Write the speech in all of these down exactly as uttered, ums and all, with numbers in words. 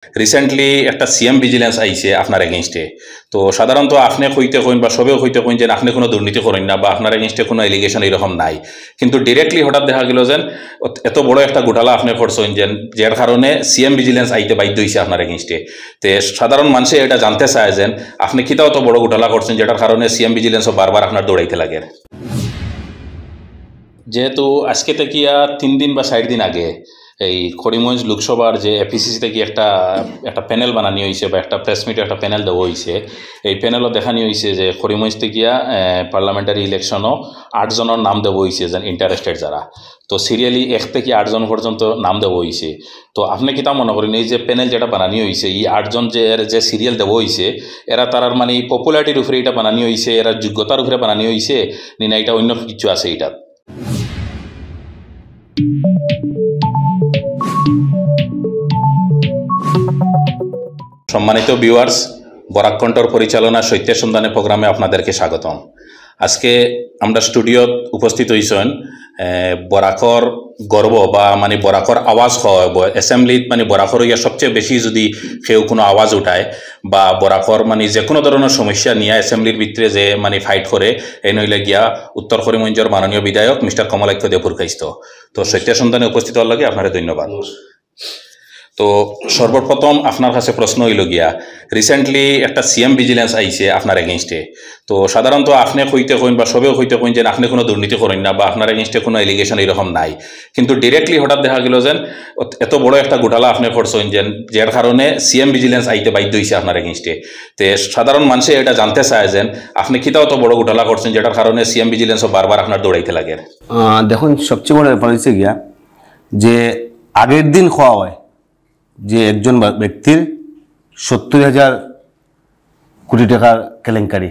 রিসেন্টলি একটা CM vigilance আইছে আপনার এগেইনস্টে। তো সাধারণত আপনে কইতে কইন বা সবেউ কইতে কইন যে আপনে কুনু দুর্নীতি করইন না বা আপনার এগেইনস্টে কুনু এলিগেশন এইরকম নাই, কিন্তু ডিরেক্টলি হঠাৎ দেখা গেল যেন অত-, এত বড় একটা ঘোটালা আপনে করছইন যেন, যার কারণে সিএম ভিজিলেন্স আইতে বাধ্য অইছে আপনার এগেইনস্টে। তে সাধারণ মানষে ইটা জানতে চায় যেন আপনে কিতা অত বড় ঘোটালা করছইন যেটার কারণে সিএম ভিজিলেন্সও বারবার আপনার দৌড়াইতে লাগে। যেহেতু আজকে থাকিয়া তিন দিন বা চাইর দিন আগে এই করিমগঞ্জ লোকসভার যে এপিসিসি থাকি একটা, একটা প্যানেল বানানি অইছে বা একটা প্রেস মিটে একটা প্যানেল দেওয়া অইছে, এই প্যানেলও দেখানি অইছে যে করিমগঞ্জ থাকিয়া, আহ, পার্লামেন্টারি ইলেকশনও আট জনর নাম দেওয়া অইছে যেন ইন্টারেস্টেড যারা। তো সিরিয়ালি এক থাকি আট জন পর্যন্ত নাম দেওয়া অইছে। তো আপনে কিতা মনে করইন, এই যে প্যানেল যেটা বানানি অইছে, এই আট জন যে এর যে সিরিয়াল দেওয়া অইছে, এরা তারার মানে পপুলারিটির উপরে ইটা বানানি অইছে, এরা যোগ্যতার উপরে বানানি অইছে, নি না ইটা অন্য কিছু আছে ইটা? সম্মানিত ভিউয়ার্স, বরাক কণ্ঠর পরিচালনা সত্যের সন্ধানে প্রোগ্রামে আপনাদেরকে স্বাগতম। আজকে আমরা স্টুডিওত উপস্থিত অইছইন, আহ, বরাকর গর্ব বা মানে বরাকর আওয়াজ কওয়া অইবো। অ্যাসেম্বলিত মানে বরাকর অইয়া সবচেয়ে বেশি যদি কেউ কুনু আওয়াজ উঠায় বা বরাকর মানে যে কুনু ধরনর সমস্যা নিয়া অ্যাসেম্বলির ভিতরে যে মানে ফাইট করে, এইন অইলা গিয়া উত্তর করিমগঞ্জর মাননীয় বিধায়ক মিস্টার কমলাক্ষ দেবপুরকাইস্ত। তো সত্যের সন্ধানে উপস্থিত অওয়ার লাগি আপনারে ধন্যবাদ। তো সর্বপ্রথম আপনার কাছে প্রশ্ন অইলো গিয়া, রিসেন্টলি একটা সিএম ভিজিলেন্স আইছে আপনার এগেইনস্টে। তো সাধারণত আপনে কইতে কইন বা সবেউ কইতে কইন যে আপনে কুনু দুর্নীতি করইন না বা আপনার এগেইনস্টে কুনু এলিগেশন এইরকম নাই, কিন্তু ডিরেক্টলি হঠাৎ দেখা গেল যেন অত-, এত বড় একটা ঘোটালা আপনে করছইন যেন, যার কারণে সিএম ভিজিলেন্স আইতে বাধ্য অইছে আপনার এগেইনস্টে। তে সাধারণ মানষে ইটা জানতে চায় যেন আপনে কিতা অত বড় ঘোটালা করছইন যেটার কারণে সিএম ভিজিলেন্সও বারবার আপনার দৌড়াইতে লাগে। আহ, দেখুন, সবচেয়ে বড় ব্যাপার অইছে গিয়া যে আগের দিন কওয়া অয় যে একজন বা-, ব্যক্তির সত্তর হাজার কোটি টাকার কেলেঙ্কারি,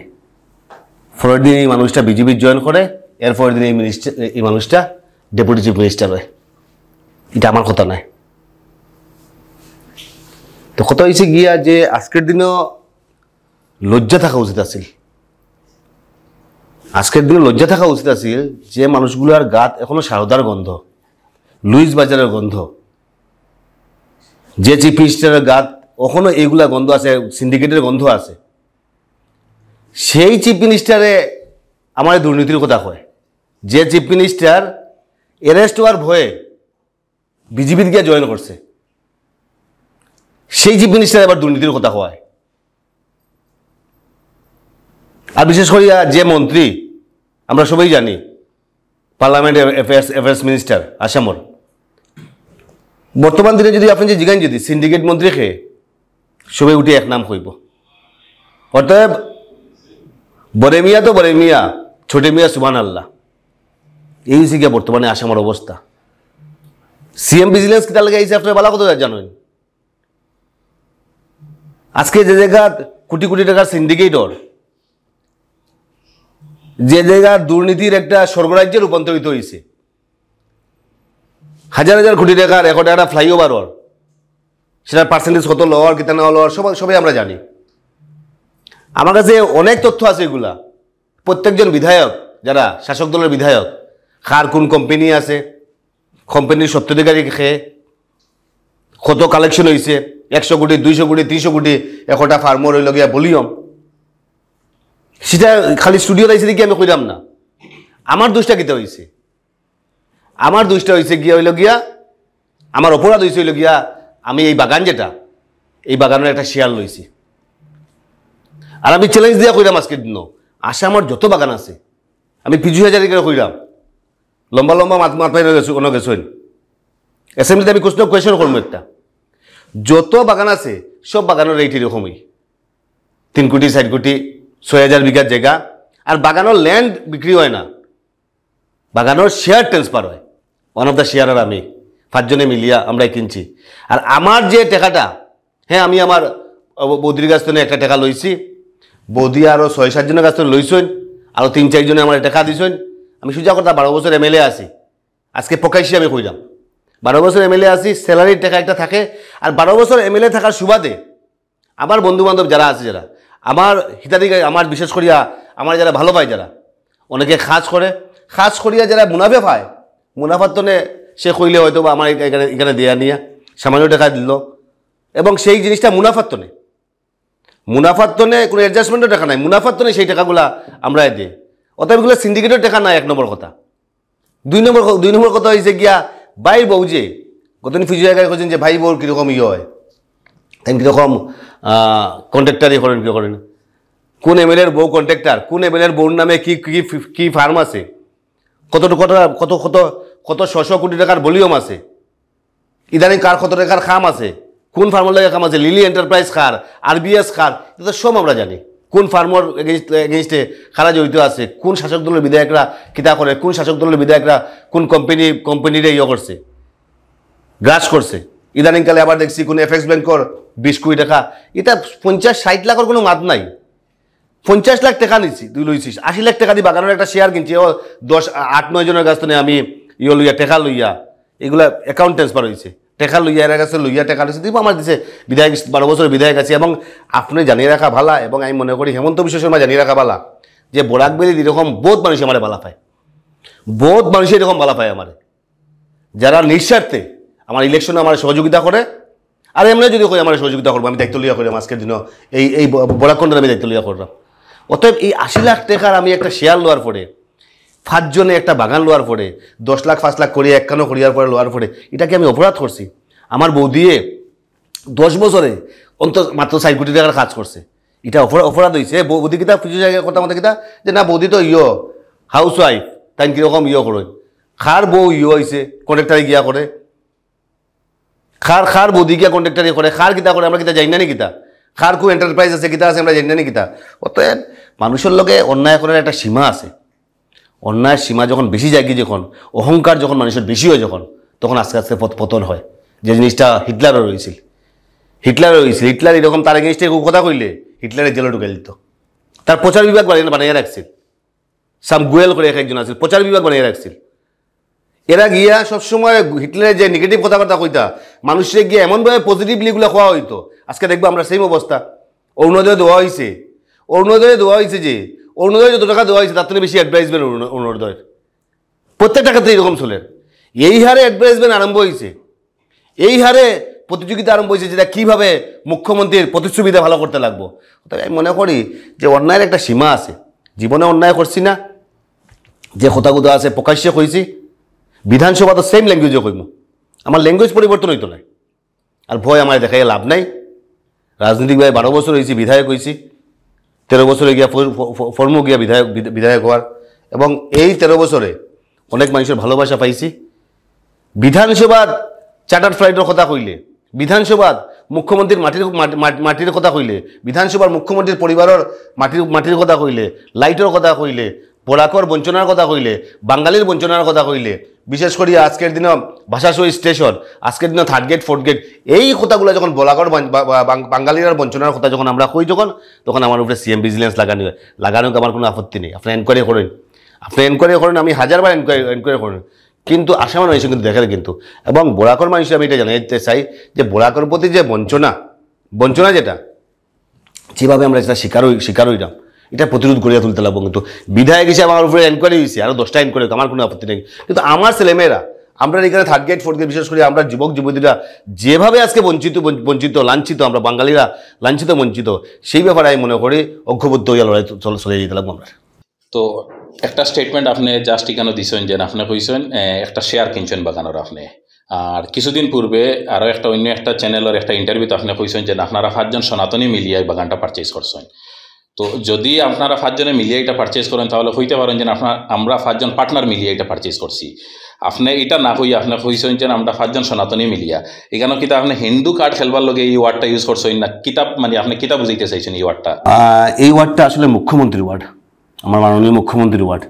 পরের দিন এই মানুষটা বিজেপি জয়েন করে, এর পরের দিন এই মিনিস্টার, এই মানুষটা ডেপুটি চিফ মিনিস্টার অয়। ইটা আমার কথা নায়। তো কথা অইছে গিয়া যে আজকের দিনও লজ্জা থাকা উচিত আছিল। আজকের দিনে লজ্জা থাকা উচিত আছিল যে মানুষগুলার গাত এখনো সারদার গন্ধ, লুইস বাজারের গন্ধ, যে চিফ মিনিস্টারের গাত এখনো এইগুলা গন্ধ আছে, সিন্ডিকেটের গন্ধ আছে, সেই চিফ মিনিস্টারে আমারে দুর্নীতির কথা কয়। যে চিফ মিনিস্টার অ্যারেস্ট অওয়ার ভয়ে বিজেপিত গিয়া জয়েন করছে, সেই চিফ মিনিস্টার আবার দুর্নীতির কথা কয়। আর বিশেষ করিয়া যে মন্ত্রী, আমরা সবাই জানি, পার্লামেন্ট অ্যাফেয়ার্স, অ্যাফেয়ার্স মিনিস্টার আসামর, বর্তমান দিনে যদি আপনে যে জিগাইন যদি সিন্ডিকেট মন্ত্রী কে, সবে উঠি এক নাম কইবো। অতএব বড়ে মিয়া তো বড়ে মিয়া, ছোটে মিয়া সুবহানাল্লাহ। এই অইছে গিয়া বর্তমানে আসামর অবস্থা। সিএম ভিজিলেন্স কিতার লাগি আইছে আপনারা ভালা কথা জানইন। আজকে যে জাগাত কোটি কোটি টাকার সিন্ডিকেটর, যে জাগার দুর্নীতির একটা স্বর্গরাজ্যে রূপান্তরিত অইছে, হাজার হাজার কোটি টাকার একটা, একটা ফ্লাইওভার অর, সেটার পার্সেন্টেজ কত লওয়ার, কিতা না লওয়ার, সবাই, সবাই আমরা জানি। আমার কাছে অনেক তথ্য আছে এগুলা। প্রত্যেকজন বিধায়ক, যারা শাসক দলের বিধায়ক, কার কোন কোম্পানি আছে, কোম্পানির স্বত্বাধিকারী কে, কত কালেকশন অইছে, একশো কোটি, দুইশো কোটি, তিনশো কোটি, একটা ফার্মর অইলো গিয়া ভলিউম। সেটা খালি স্টুডিওত আইছি দেখি আমি কইরাম না। আমার দোষটা কিতা অইছে? আমার দোষটা অইছে গিয়া, অইলো গিয়া, আমার অপরাধ অইছে অইলো গিয়া, আমি এই বাগান যেটা, এই বাগানর একটা শেয়ার লইছি। আর আমি চ্যালেঞ্জ দিয়া কইরাম আজকের দিনও, আসামর যত বাগান আছে, আমি পিজু হাজারিকারে কইরাম, লম্বা লম্বা মাত, মাত পাই গেছে, অনো গেছইন। অ্যাসেম্বলিত আমি কোশ্চেন, কোয়েশ্চেন করমু একটা। যত বাগান আছে, সব বাগানর রেট এরকমই। তিন কোটি, চাইর কোটি, ছয় হাজার বিঘা জাগা। আর বাগানর ল্যান্ড বিক্রি অয় না, বাগানর শেয়ার ট্রান্সফার অয়। ওয়ান অফ দ্য শেয়ারার আমি, পাঁচজনে মিলিয়া আমরা কিনছি। আর আমার যে টেকাটা, হ্যাঁ, আমি আমার বৌদির কাছ থনে একটা টেকা লইছি, বৌদি আরো ছয় সাতজনর কাছ থনে লইছইন, আরো তিন চাইরজনে আমারে টেকা দিছইন। আমি সুজা কথা, বারো বছর এমএলএ আছি, আজকে প্রকাশ্যে আমি কইরাম, বারো বছর এমএলএ আছি, স্যালারির টেকা একটা থাকে। আর বারো বছর এমএলএ থাকার সুবাদে আমার বন্ধু বান্ধব যারা আছে, যারা আমার হিতাধিকারী, আমার বিশেষ করিয়া আমার যারা ভালো পায়, যারা অনেকে কাজ করে, কাজ করিয়া যারা মুনাফা পায়, মুনাফার থনে সে কইলে হয়তো বা আমার এখানে, এখানে দিয়া নিয়া সামান্য টেকা দিল। এবং সেই জিনিসটা মুনাফার তনে, মুনাফার তনে কোনো অ্যাডজাস্টমেন্টও টাকা নাই, মুনাফার তনে সেই টাকাগুলা আমরা দেই। অতএব এগুলো সিন্ডিকেটের টাকা না, এক নম্বর কথা। দুই নম্বর ক-, দুই নম্বর কথা হয়েছে গিয়া ভাইর বউ যে, গতদিন ফিজু জায়গায় কইছেন যে ভাই বউর কীরকম ইয়ে হয়, তাই কীরকম কন্ট্রাক্টারি করেন, কী করেন, কোন এমএলএর বউ কন্ট্রাক্টর, কোন এমএলএর বউর নামে কি কি কি ফার্ম আছে, কত কত কত কত কত শশ কোটি টাকার ভলিউম আছে, ইদানিং কার কত টাকার কাম আছে, কোন ফার্মর লগে কাম আছে, লিলি এন্টারপ্রাইজ কার, আরবিএস কার, এটা তো সব আমরা জানি। কোন ফার্মর এগেইনস্টে কারা জড়িত আছে, কোন শাসক দলের বিধায়করা কিতা করে, কোন শাসক দলের বিধায়করা কোন কোম্পানি কোম্পানিরে ইয়ে করছে, গ্রাস করছে। ইদানিংকালে আবার দেখছি কোন এফএক্স ব্যাংকর বিশ কোটি টাকা, এটা পঞ্চাশ ষাট লাখর কোনো মাত নাই। পঞ্চাশ লাখ টাকা নিছি, তুই লইছিস, আশি লাখ টাকা দি বাগানর একটা শেয়ার কিনছি, ও দশ আট নয় জনের কাছ থেকে আমি ইয়ে লইয়া, টাকা লইয়া, এগুলা অ্যাকাউন্ট ট্রান্সফার হয়েছে, টাকা লইয়া, এরা কাছে লইয়া টাকা লইছে, দিব আমার দিছে। বিধায়ক, বারো বছর বিধায়ক আছি, এবং আপনি জানিয়ে রাখা ভালা, এবং আমি মনে করি হিমন্ত বিশ্ব শর্মা জানিয়ে রাখা ভালা যে বরাক ভ্যালিত এরকম বহুত মানুষ আমার ভালা পায়, বহুত মানুষ এরকম ভালা পায় আমার, যারা নিঃস্বার্থে আমার ইলেকশনে আমার সহযোগিতা করে। আর এমনি যদি কই আমার সহযোগিতা করবো, আমি দায়িত্ব লইয়া করলাম, আজকের দিনও এই এই ব- বরাক কন্ট্রাক্টর আমি দায়িত্ব লইয়া করলাম। অতএব এই আশি লাখ টাকার আমি একটা শেয়ার লওয়ার পরে, পাঁচজনে একটা বাগান লওয়ার পরে, দশ লাখ পাঁচ লাখ করি একখানো করিয়ার পরে লওয়ার পরে, এটা কি আমি অপরাধ করছি? আমার বৌদিয়ে দশ বছরে অন্তত মাত্র চার কোটি টাকার কাজ করছে, এটা অপরা- অপরাধ হয়েছে? বৌদি কিতা কিছু জায়গায় কথা মতো কিতা যে না, বৌদি তো ইয়ো হাউস ওয়াইফ, তাই কিরকম ইয়ো করো, কার বউ ইয়ো হয়েছে কন্ট্রাক্টরে গিয়া করে, কার কার বৌদি গিয়া কন্ট্রাক্টরি করে, কার কিতা করে, আমরা কিতা জানি না নি কিতা, কার কো এন্টারপ্রাইজ আছে, কিতা আছে, আমরা জানি না নি কিতা। অতএব মানুষের লগে অন্যায় করার একটা সীমা আছে। অন্যায়ের সীমা যখন বেশি যায় কি, যখন অহংকার যখন মানুষের বেশি হয়, যখন, তখন আস্তে আস্তে পত- পতন হয়। যে জিনিসটা হিটলারও রয়েছিল, হিটলারও রয়েছিল, হিটলার এরকম তার এগেইনস্টে কথা কইলে হিটলারের জেলে ঢুকাই দিত। তার প্রচার বিভাগ বানিয়ে বানিয়ে রাখছিল, সাম গুয়েল করে এক একজন আছিল, প্রচার বিভাগ বানিয়ে রাখছিল। এরা গিয়া সবসময় হিটলারের যে নেগেটিভ কথাবার্তা কইতা, মানুষরে গিয়া এমনভাবে পজিটিভলি এগুলা কওয়া হইতো। আজকে দেখবো আমরা সেম অবস্থা। অরুণোদয় দেওয়া হয়েছে, অরুণোদয় দেওয়া হয়েছে যে, অরুণোদয় যত টাকা দেওয়া হয়েছে তার থেকে বেশি অ্যাডভার্টাইজমেন্ট অরুণোদয়, প্রত্যেকটা ক্ষেত্রে এরকম চলে। এই হারে অ্যাডভার্টাইজমেন্ট আরম্ভ হয়েছে, এই হারে প্রতিযোগিতা আরম্ভ হয়েছে, যেটা কিভাবে মুখ্যমন্ত্রীর প্রতিচ্ছবিটা ভালো করতে লাগবো। তবে আমি মনে করি যে অন্যায়ের একটা সীমা আছে। জীবনে অন্যায় করছি না, যে কথাগুলো আছে প্রকাশ্যে কইছি। বিধানসভা তো সেম ল্যাঙ্গুয়েজে কইমু, আমার ল্যাঙ্গুয়েজ পরিবর্তন হইতো না। আর ভয় আমার দেখাইয়া লাভ নাই। রাজনৈতিকভাবে বারো বছর হয়েছি, বিধায়ক হয়েছি, তেরো বছরে গিয়া ফর- ফ- ফ- ফর্ম গিয়া বিধায়ক বিধ- বিধায়ক হওয়ার, এবং এই তেরো বছরে অনেক মানুষের ভালোবাসা পাইছি। বিধানসভাত চার্টার ফ্লাইটর কথা কইলে, বিধানসভাত মুখ্যমন্ত্রীর মাটির মাটি- মাটি- মাটির কথা কইলে, বিধানসভার মুখ্যমন্ত্রীর পরিবারের মাটির মাটির কথা কইলে, লাইটর কথা কইলে, বরাকর বঞ্চনার কথা কইলে, বাঙালির বঞ্চনার কথা কইলে, বিশেষ করি আজকের দিনে ভাষা শহীদ স্টেশন, আজকের দিনে থার্ড গেট, ফোর্থ গেট, এই কথাগুলো যখন বরাকর বাং- বা- বা- বাং- বাঙালির বঞ্চনার কথা যখন আমরা কই, যখন, তখন আমার উপরে সিএম ভিজিলেন্স লাগানি হয়। লাগানোর আমার কোনো আপত্তি নেই, আপনি এনকোয়ারি করেন, আপনি এনকোয়ারি করেন, আমি হাজারবার এনকোয়ারি এনকোয়ারি করেন, কিন্তু আসামের মানুষ কিন্তু দেখেন কিন্তু। এবং বরাকর মানুষ, আমি এটা জানাইতে চাই যে বরাকর প্রতি যে বঞ্চনা, বঞ্চনা যেটা, যেভাবে আমরা যেটা শিকার হই শিকার হইলাম, এটা প্রতিরোধ করিয়া তুলতে লাগবো। কিন্তু বিধায়ক হিসেবে আমার উপরে এনকোয়ারি হয়েছে, আরো দশটা এনকোয়ারি হোক, আমার কোনো আপত্তি নেই। কিন্তু আমার ছেলেমেয়েরা, আমরা এখানে থার্ড গেট, ফোর্থ গেট, বিশেষ করে আমরা যুবক যুবতীরা যেভাবে আজকে বঞ্চিত বঞ্চ- বঞ্চিত, লাঞ্ছিত, আমরা বাঙালিরা লাঞ্ছিত বঞ্চিত, সেই ব্যাপারে আমি মনে করি ঐক্যবদ্ধ হইয়া লড়াই চল- চলে যেতে লাগবো আমরা। তো একটা স্টেটমেন্ট আপনি জাস্ট এখানে দিছেন যে আপনি কইছেন, এ, একটা শেয়ার কিনছেন বাগানর আপনি। আর কিছুদিন পূর্বে আরো একটা অন্য একটা চ্যানেলর একটা ইন্টারভিউতে আপনি কইছেন যে আপনারা পাঁচজন সনাতনী মিলিয়া এই বাগানটা পারচেজ করছেন। তো যদি আপনারা পাঁচজনে মিলিয়া এটা পারচেজ করেন, তাহলে কইতে পারেন যে আপনার আমরা পাঁচজন পার্টনার মিলিয়া এটা পারচেজ করছি। আপনি এটা না কইয়া আপনি কইছেন যে আমরা পাঁচজন সনাতনী মিলিয়া। এখানে কিতা আপনি হিন্দু কার্ড খেলবার লগে এই ওয়ার্ডটা ইউজ করছেন না? কিতা মানে আপনি কিতা বুঝাইতে চাইছেন এই ওয়ার্ডটা? আহ, এই ওয়ার্ডটা আসলে মুখ্যমন্ত্রীর ওয়ার্ড, আমার মাননীয় মুখ্যমন্ত্রীর ওয়ার্ড।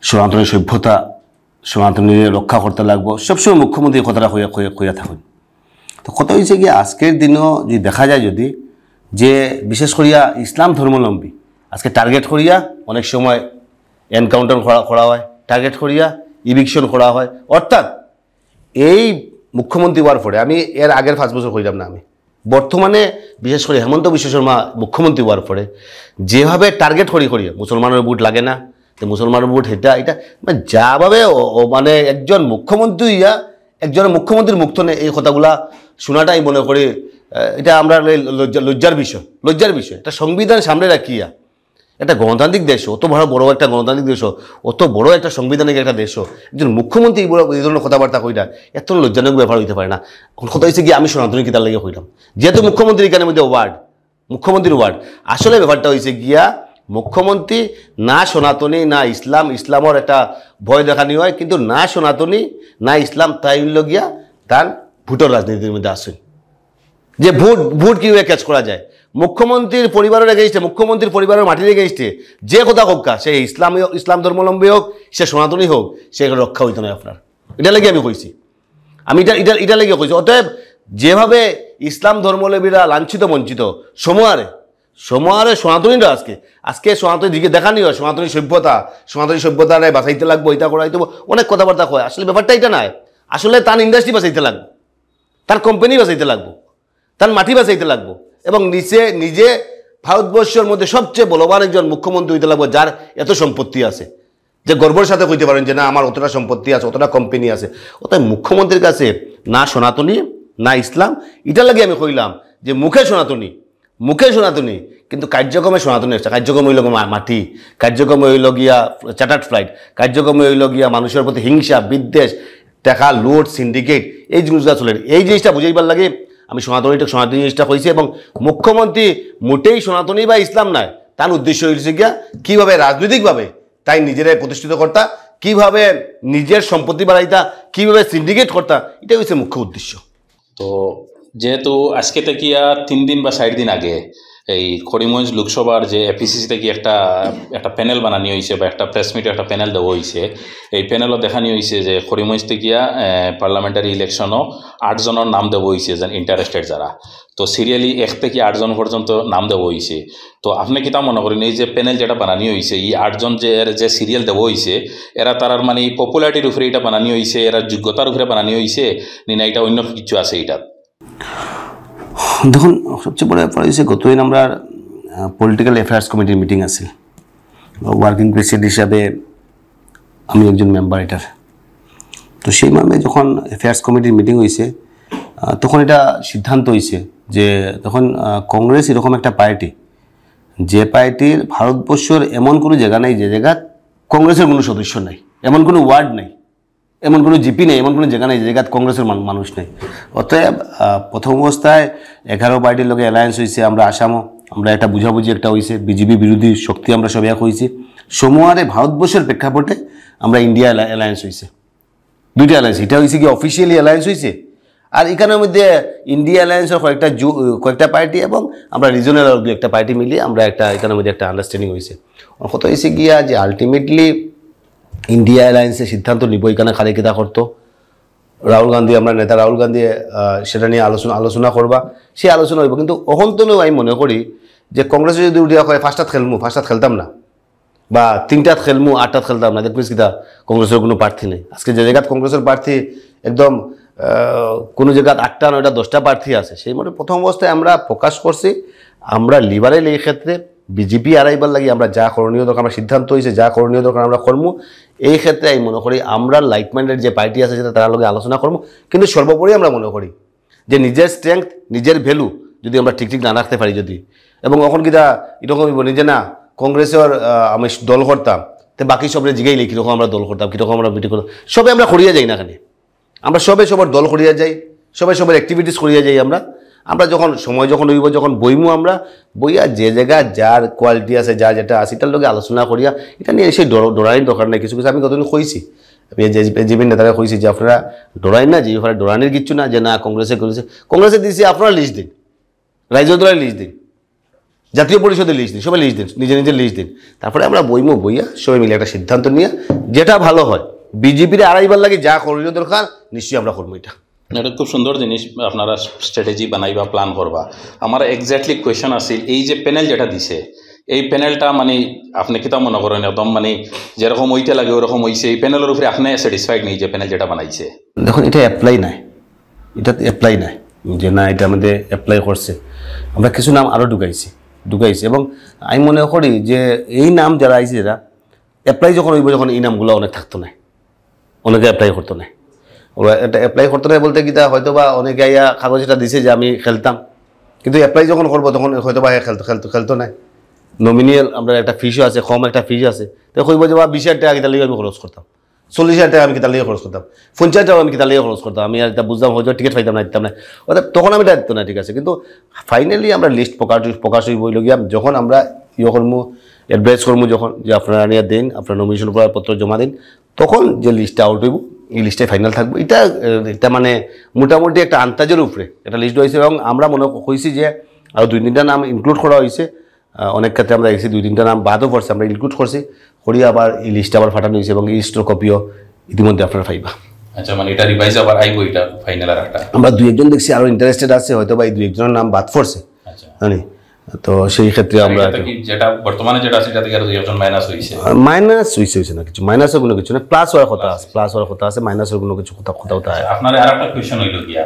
সনাতনী সভ্যতা, সনাতনী রক্ষা করতে লাগবো, সবসময় মুখ্যমন্ত্রী এই কথাটা কইয়া কইয়া কইয়া থাকেন। তো কথা হয়েছে কি, আজকের দিনও যদি দেখা যায়, যদি যে বিশেষ করিয়া ইসলাম ধর্মাবলম্বী আজকে টার্গেট করিয়া অনেক সময় এনকাউন্টার করা করা হয়, টার্গেট করিয়া ইভিকশন করা হয়। অর্থাৎ এই মুখ্যমন্ত্রী হওয়ার পরে, আমি এর আগের পাঁচ বছর কইলাম না, আমি বর্তমানে বিশেষ করে হিমন্ত বিশ্ব শর্মা মুখ্যমন্ত্রী হওয়ার পরে যেভাবে টার্গেট করি করি, মুসলমানের ভোট লাগে না, তো মুসলমানের ভোট এটা এটা, মানে যাভাবে ও- ও মানে একজন মুখ্যমন্ত্রী ইয়া একজন মুখ্যমন্ত্রীর মুখ থেকে এই কথাগুলা শোনাটাই মনে করি আহ, এটা আমরা লজ্জা লজ্জার বিষয়, লজ্জার বিষয়। একটা সংবিধান সামনে রাখিয়া একটা গণতান্ত্রিক দেশ, অত বড় বড় একটা গণতান্ত্রিক দেশ, অত বড় একটা সাংবিধানিক একটা দেশ, একজন মুখ্যমন্ত্রী এই বড় এই ধরনের কথাবার্তা কইরা, এত লজ্জাজনক ব্যাপার হইতে পারে না। এখন কথা হইছে কি, আমি সনাতনী কিতার লাগি কইলাম, যেহেতু মুখ্যমন্ত্রী এখানে মধ্যে ওয়ার্ড, মুখ্যমন্ত্রীর ওয়ার্ড। আসলে ব্যাপারটা হইছে গিয়া, মুখ্যমন্ত্রী না সনাতনী না ইসলাম, ইসলামর একটা ভয় দেখানি হয়, কিন্তু না সনাতনী না ইসলাম, তাই হইল গিয়া তার ভোটর রাজনীতির মধ্যে আসুন। যে ভোট ভোট কিভাবে ক্যাচ করা যায়, মুখ্যমন্ত্রীর পরিবারের এগেইনস্টে, মুখ্যমন্ত্রীর পরিবারের মাটির এগেইনস্টে যে কথা হোক কা, সে ইসলামী ইসলাম ধর্মাবলম্বী হোক, সে সনাতনী হোক, সে রক্ষা হইতো না আপনার। এটা লাগে আমি কইছি, আমি এটা এটা এটা লাগে কইছি। অতএব যেভাবে ইসলাম ধর্মাবলম্বীরা লাঞ্ছিত বঞ্চিত, সমুয়ারে সমুয়ারে সনাতনীরা আজকে, আজকে সনাতনী দিকে দেখানি হয়, সনাতনী সভ্যতা, সনাতনী সভ্যতারে বাঁচাইতে লাগবো, এটা করা হইতে অনেক কথাবার্তা হয়। আসলে ব্যাপারটা এটা নয়। আসলে তার ইন্ডাস্ট্রি বাঁচাইতে লাগবো, তার কোম্পানি বাঁচাইতে লাগবো, তার মাটি বাঁচাইতে লাগবো, এবং নিচে নিজে ভারতবর্ষের মধ্যে সবচেয়ে বলবান একজন মুখ্যমন্ত্রী হইতে লাগবো, যার এত সম্পত্তি আছে, যে গর্বর সাথে কইতে পারেন যে না, আমার অতটা সম্পত্তি আছে, অতটা কোম্পানি আছে। অতএব মুখ্যমন্ত্রীর কাছে না সনাতনী না ইসলাম, এটার লাগি আমি কইলাম যে মুখে সনাতনী, মুখে সনাতনী, কিন্তু কার্যক্রমে সনাতনী আছে। কার্যক্রম হইল গিয়া মা- মাটি, কার্যক্রম হইল গিয়া চার্টার্ড ফ্লাইট, কার্যক্রম হইল গিয়া মানুষের প্রতি হিংসা বিদ্বেষ, টাকা লুট সিন্ডিকেট, এই জিনিসগুলো চলে। এই জিনিসটা বুঝাইবার লাগে আমি সনাতনীটা সনাতনী জিনিসটা কইছি। এবং মুখ্যমন্ত্রী মোটেই সনাতনী বা ইসলাম নয়, তার উদ্দেশ্য হইছে গিয়া কিভাবে রাজনৈতিকভাবে তাই নিজেরাই প্রতিষ্ঠিত করতা, কিভাবে নিজের সম্পত্তি বাড়াইতা, কিভাবে সিন্ডিকেট করতা, এটাই হইছে মুখ্য উদ্দেশ্য। তো যেহেতু আজকে থাকিয়া তিন দিন বা চার দিন আগে এই করিমগঞ্জ লোকসভার যে এপিসিসি থেকে একটা একটা প্যানেল বানানি হয়েছে বা একটা প্রেস মিটে একটা প্যানেল দেওয়া হয়েছে, এই প্যানেলও দেখানি হয়েছে যে করিমগঞ্জ থাকিয়া পার্লামেন্টারি ইলেকশনও আটজনের নাম দেওয়া হয়েছে যেন ইন্টারেস্টেড যারা। তো সিরিয়ালি এক থেকে আটজন পর্যন্ত নাম দেওয়া হয়েছে। তো আপনি কিতা মনে করেন এই যে প্যানেল যেটা বানানি হয়েছে, এই আটজন যে এর যে সিরিয়াল দেওয়া হয়েছে, এরা তারার মানে পপুলারিটির উপরে এটা বানানি হয়েছে, এরা যোগ্যতার উপরে বানানি হয়েছে, নি না এটা অন্য কিছু আছে এটা? দেখুন, সবচেয়ে বড় ব্যাপার হয়েছে গতদিন আমরা পলিটিক্যাল অ্যাফেয়ার্স কমিটির মিটিং আছে, ওয়ার্কিং প্রেসিডেন্ট হিসাবে আমি একজন মেম্বার এটার। তো সেই মর্মে যখন অ্যাফেয়ার্স কমিটির মিটিং হয়েছে, আহ, তখন এটা সিদ্ধান্ত হয়েছে যে তখন আহ, কংগ্রেস এরকম একটা পার্টি, যে পার্টির ভারতবর্ষের এমন কোনো জায়গা নাই যে জায়গা কংগ্রেসের কোনো সদস্য নাই, এমন কোনো ওয়ার্ড নাই, এমন কোনো জিপি নেই, এমন কোনো জায়গা নেই যে জায়গাত কংগ্রেসের মান- মানুষ নেই। অতএব আহ, প্রথম অবস্থায় এগারো পার্টির লগে অ্যালায়েন্স হয়েছে, আমরা আসামও আমরা একটা বুঝাবুঝি একটা হয়েছে, বিজেপি বিরোধী শক্তি আমরা সব এক হয়েছি। সমুয়ারে ভারতবর্ষের প্রেক্ষাপটে আমরা ইন্ডিয়া অ্যালা- অ্যালায়েন্স হয়েছে, দুইটা অ্যালায়েন্স। এটা হয়েছে কি অফিসিয়ালি অ্যালায়েন্স হয়েছে, আর এখানের মধ্যে ইন্ডিয়া অ্যালায়েন্সের কয়েকটা জু- কয়েকটা পার্টি এবং আমরা রিজনাল দু একটা পার্টি মিলিয়ে আমরা একটা এখানের মধ্যে একটা আন্ডারস্ট্যান্ডিং হয়েছে। কথা হয়েছে গিয়া যে আলটিমেটলি ইন্ডিয়া অ্যালায়েন্সে সিদ্ধান্ত নিব এখানে খালি কিতা করতো রাহুল গান্ধী, আমরা নেতা রাহুল গান্ধী আহ, সেটা নিয়ে আলোচনা আলোচনা করবা, সেই আলোচনা হইব। কিন্তু অখন তো আমি মনে করি যে কংগ্রেসে যদি উঠিয়া কয় ফার্স্টাত খেলমু, ফার্স্টাত খেলতাম না, বা তিনটাত খেলমু, আটটাত খেলতাম না, দ্যাট মিনস কিতা কংগ্রেসের কোনো প্রার্থী নেই। আজকে যে জায়গাত কংগ্রেসের প্রার্থী একদম আহ, কোনো জায়গাত আটটা নয়টা দশটা প্রার্থী আছে, সেই মতে প্রথম অবস্থায় আমরা ফোকাস করছি আমরা লিবারেল এই ক্ষেত্রে বিজেপি আড়াইবার লাগি আমরা যা করণীয় দরকার, আমরা সিদ্ধান্ত হয়েছে যা করণীয় দরকার আমরা করমু। এই ক্ষেত্রে আমি মনে করি আমরা লাইক মাইন্ডেড যে পার্টি আছে সেটা তারা লগে আলোচনা করমু। কিন্তু সর্বোপরি আমরা মনে করি যে নিজের স্ট্রেংথ, নিজের ভ্যালু যদি আমরা ঠিক ঠিক না রাখতে পারি যদি, এবং এখন কিতা এরকম হইব নিজে না কংগ্রেসের আহ, আমি দল করতাম, তো বাকি সবরে জিগাইলে কীরকম আমরা দল করতাম, কীরকম আমরা মিটিং করতাম, সবে আমরা করিয়া যাই না কেনে? আমরা সবে সবার দল করিয়া যাই, সবে সবার অ্যাক্টিভিটিস করিয়া যাই। আমরা আমরা যখন সময় যখন হইব, যখন বইমু আমরা বইয়া যে জায়গা যার কোয়ালিটি আছে, যার যেটা আছে, এটার লগে আলোচনা করিয়া এটা নিয়ে সেই ডর- ডরানির দরকার নাই। কিছু কিছু আমি কতদিন কইছি, আমি যে বিজেপির নেতারা কইছি যে আপনারা ডরাই না, যে ব্যাপারে ডরানির কিচ্ছু না, যে না কংগ্রেসে কংগ্রেসে কংগ্রেসে দিছি, আপনারা লিস্ট দিন, রাইজর দলে লিস্ট দিন, জাতীয় পরিষদে লিস্ট দিন, সবাই লিস্ট দিন, নিজে নিজে লিস্ট দিন। তারপরে আমরা বইমু বইয়া সবাই মিলে একটা সিদ্ধান্ত নিয়ে যেটা ভালো হয়, বিজেপির আড়াইবার লাগে যা করণীয় দরকার নিশ্চয়ই আমরা করবো এটা। এটা খুব সুন্দর জিনিস, আপনারা স্ট্র্যাটেজি বানাইবা, প্ল্যান করবা। আমার এক্স্যাক্টলি কোয়েশ্চন আছিল, এই যে প্যানেল যেটা দিছে, এই প্যানেলটা মানে আপনি কিতা মনে করেন, একদম মানে যেরকম হইতে লাগে ওরকম হইছে? এই প্যানেলের উপরে আপনি স্যাটিসফাইড নেই যে প্যানেল যেটা বানাইছে? দেখুন, এটা অ্যাপ্লাই নাই, এটা অ্যাপ্লাই নাই যে না এটা আমাদের অ্যাপ্লাই করছে। আমরা কিছু নাম আরও ঢুকাইছি ঢুকাইছি এবং আমি মনে করি যে এই নাম যারা আইছে, যারা অ্যাপ্লাই যখন হইব, যখন এই নামগুলো অনেক থাকতো না, অনেকে অ্যাপ্লাই করতো না। ওরা এটা অ্যাপ্লাই করতো না বলতে কিতা, হয়তো বা অনেকে আইয়া কাগজ এটা দিছে যে আমি খেলতাম, কিন্তু অ্যাপ্লাই যখন করবো, তখন হয়তো বা খেলতো খেলতো খেলতো না। নমিনাল আমরা একটা ফিসও আছে, কম একটা ফিস আছে। তো কইবো যে, "বা, বিশ হাজার টাকা কিতার লাগি আমি খরচ করতাম, চল্লিশ হাজার টাকা আমি কিতার লাগি খরচ করতাম, পঞ্চাশ হাজার টাকা আমি কিতার লাগি খরচ করতাম, আমি আর এটা বুঝলাম, হয়তো টিকিট পাইতাম না, দিতাম না।" অর্থাৎ তখন আমি এটা দিতাম না, ঠিক আছে। কিন্তু ফাইনালি আমরা লিস্ট প্রকাশ প্রকাশ হইব হইল গিয়া, যখন আমরা ইয়ে করমু, অ্যাড্রেস করমু, যখন যে আপনারা আনিয়া দিন, আপনারা নমিনেশন পত্র জমা দিন, তখন যে লিস্টটা আউট হইব, এই লিস্টটাই ফাইনাল থাকবো। এটা আহ, এটা মানে মোটামুটি একটা আন্দাজের উপরে একটা লিস্ট হয়েছে, এবং আমরা মনে হয়েছি যে আরও দুই তিনটা নাম ইনক্লুড করা হয়েছে। আহ, অনেক ক্ষেত্রে আমরা দেখছি দুই তিনটা নাম বাদও পড়ছে, আমরা ইনক্লুড করছি, করি আবার এই লিস্ট আবার পাঠানো হয়েছে এবং এই লিস্টের কপিও ইতিমধ্যে আপনারা পাইবা। আচ্ছা, মানে এটা রিভাইজ আবার আইবো, এটা ফাইনাল আর একটা? আমরা দুই একজন দেখছি আরও ইন্টারেস্টেড আছে, হয়তো বা এই দুই একজনের নাম বাদ পড়ছে, আচ্ছা। জানি। তো সেই ক্ষেত্রে আমরা এটা কি যেটা বর্তমানে যেটা আছে, এটা থেকে আরো দুই একজন মাইনাস হইছে? মাইনাস হইছে, হইছে না কিছু, মাইনাসের কোনো কিছু না, প্লাস হওয়ার কথা আছে, প্লাস হওয়ার কথা আছে, মাইনাসের কোনো কিছু কথা কথা হতা হয়। আপনার আর একটা কোয়েশ্চেন হইল গিয়া,